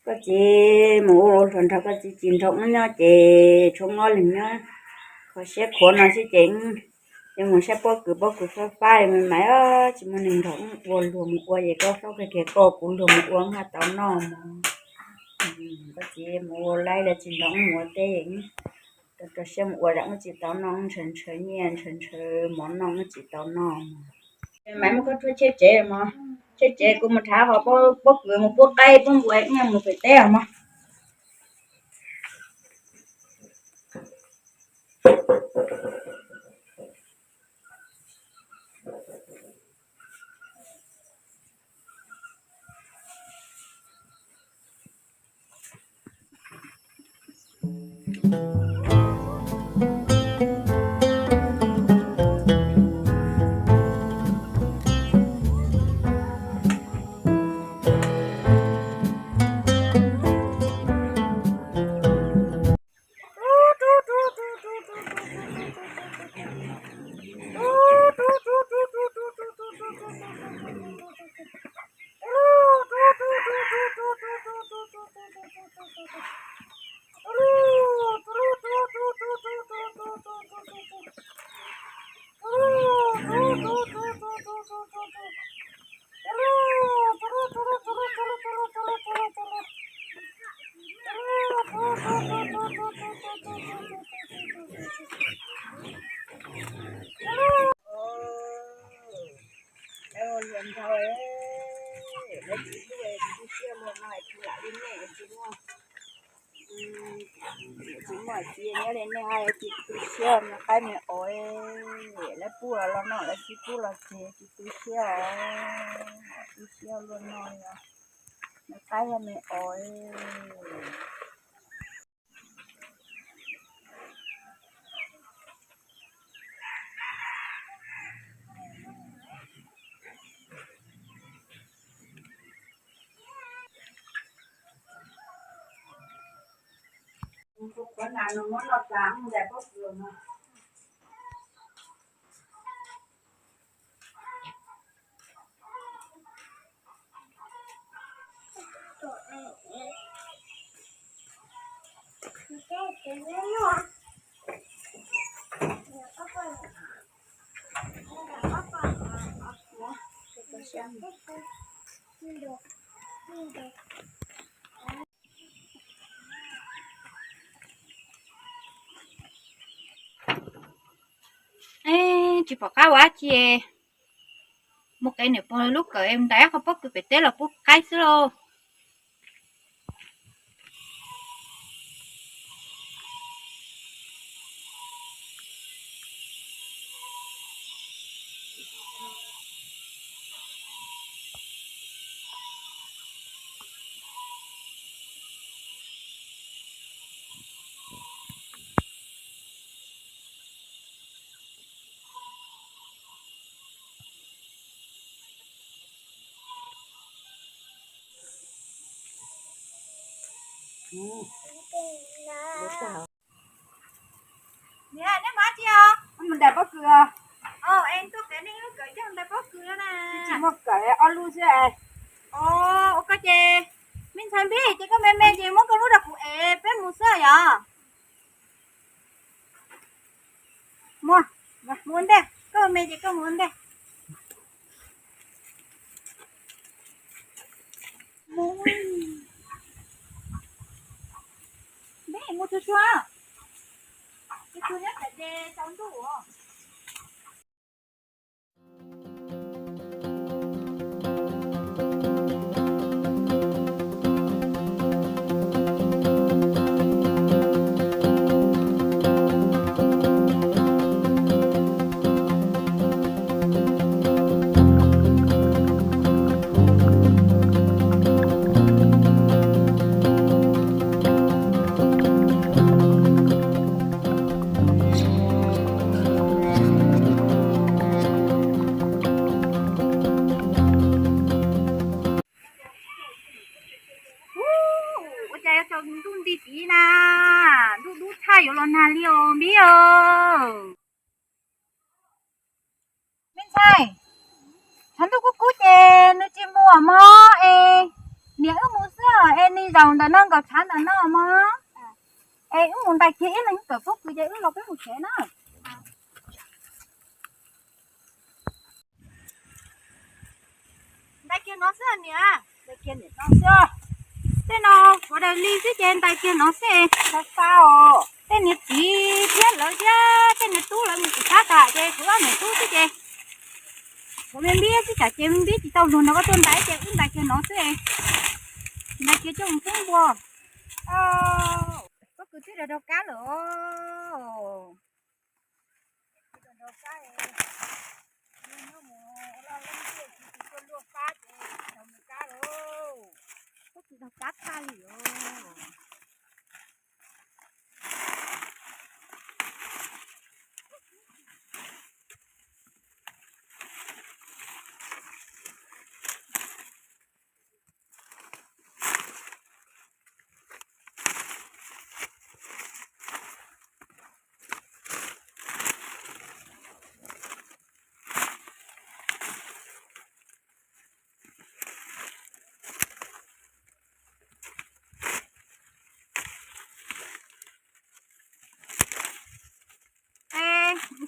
Koj txiv mus ua hluas nraug, koj txiv tsis nrog wb nyob ces tshuav ob leeg nyob kho siab khuav no xwb ces, ces mus saib pob kws, pob kws fab fab me mas tsis muaj neeg nrog wb ua, luag mus ua ces koj fab kiag kiag koj, kuv luag mus ua haj tau noj mog. Koj txiv mus ua laib lawm tsis nrog wb mus ua teb, rau siab mus ua zam wb tsis tau noj, ntshaw ntshaw nyiaj ntshaw ntshaw mov noj wb tsis tau noj mog. Mas muab koj tshuab tshiab tsev mog, tshiab tsev kuv mus rhaub ho pob kws mus pub qaib pub npua, wb mus pem teb os mog. Lawv ua hluas nraug, lawv tsis hlub, tsis tu siab luag no, tsis lam li nej tsis muaj, tsis muaj txiv nyob li nej ho tsis tu siab me qaib me os. Lawv pub los los noj, lawv tsis pub los tseg, tsis tu siab os. Tu siab luag no os, me qaib me os. Tsis pom qab ua dab tsi, mus qev niam pog lub kawm ntais qhov pob kws pem teb los pub qaib xwb lauj. Niam, neb mus dab tsi os? Mus ntais pob kws os. Es tuaj qev nej lub kawm coj ntais pob kws na. Tsis muaj kawm, ob lub xwb. Ua koj ces, me ntxhais npib ces koj me me ces muab koj lub rau kuv es peb mus xwb yom. Mus, mus ua ntej, koj me ces koj mus ua ntej. Npib mus tsuag tsuag, tsuag tsuag nyob pem ces tsaus ntuj. Ua cas yuav tsaus ntuj nti tid na, ntuj dub tshaj yuav los nag li os npib os. Me ntxhais, tshav ntuj kub kub ces nws tsis mus mog es. Niam, wb mus xwb os, es nws zaum ntawm no nkaum tshav ntawm no mog. Es wb mus ntais kiag ib leeg kawm pob kws ces wb los peb mus tsev na. Ntais kiag no xwb niam. Ntais kiag no xwb. Tej no kuv daws li xwb ces ntais kiag no xwb. Fa fa os. Tej niam txiv thiab lawv thiab tej niam tub lawv mus kuv sab tas ces kuv ob niam tub xwb ces kuv me npib xwb, tsam ces me npib tsis tau luag nrog koj tuaj ntais ces wb ntais kiag no xwb. Ntais kiag coj mus pub npua. Pob kws twb rau kab lawm os. Pob kws rau kab tag li os.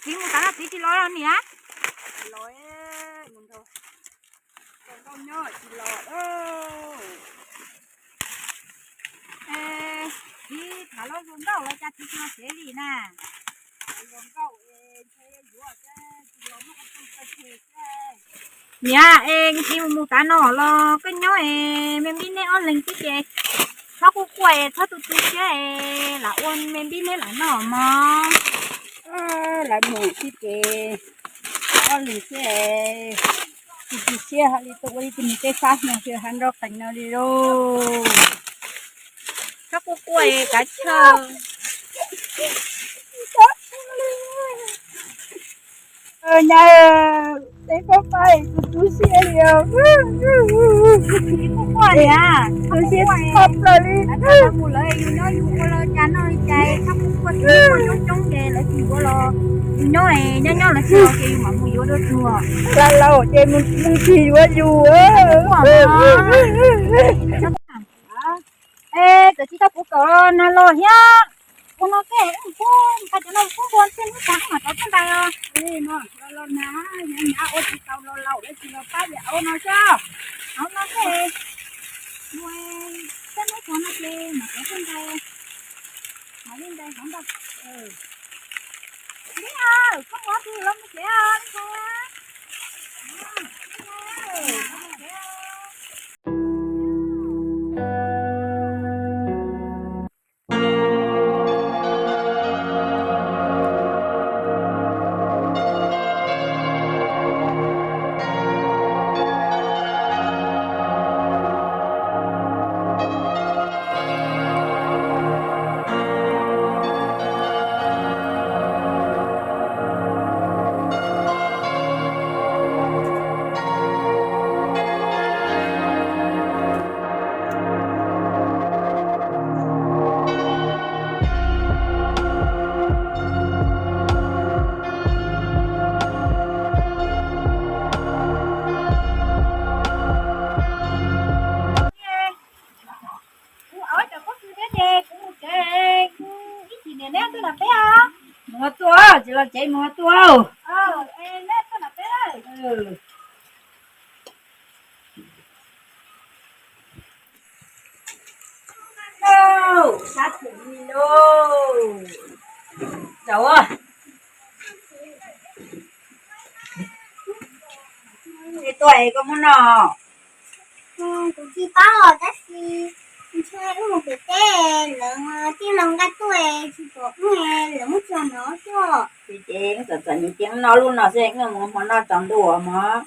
Txiv mus tas no txiv tsis los los niam? Los, mus nrog koj nkauj nyob tsis los. Txiv tham los zoo nkauj los cas txiv tsis los tsev li na? Zoo nkauj, niam, es txiv mus mus tas no los koj nyob es me npib neb ob leeg xwb ces txhob quaj quaj es txhob tu tu siab es lam ua me npib neb lawm no mog. Lawv mus xwb ces ob leeg xwb, tu tu siab hais li tuaj ua li tus mus tej fab no xwb hab nroj qees no li lauj. Txhob quaj quaj es kav chawj. Nyab, tej fab fab es tu tu siab li os. Quaj quaj li, tu siab tshaj plaws li. Mus lawm yus nyob yus ua los cas noj li cas txhob quaj quaj, txiv quaj coob coob ces lawv tsis yuav los yus nyob, nyob nyob lawv tsis los ces yus mam mus yuav dua tsuag. Laus laus ces mus mus tsis yuav yus. Es txawm tsis tau kuv kawm nag los thiab, ua no tej wb mus pub npua, cov no pub npua thiaj hnub tas wb mam rov tuaj ntais os. No los nag, nag ua tsis tau los laus lawv tsis los pab yam ua no xwb. Hauv no tej mus, tej hnub tas no ces mam rov tuaj ntais, mam li ntais hauv ntag. Neb, koj mus twg los mus tsev os. Kuv ua cov pob kws thiab ces kuv mus tsev, ib chim niam neb tuaj nram peb os. Mus ho tuaj, tsis los tsev mus ho tuaj. Neb tuaj nram peb. Sab pum li lauj. Cauj, es tuaj es koj muab noj? Kuv tsis paub os, tab sis ntshe wb mus pem teb lawv tij laug nqa tuaj tsis pom wb, lawv muab tso no xwb. Ces txom txom nyem ces wb noj lub no xwb, wb mus hmo noj tsaus ntuj mog.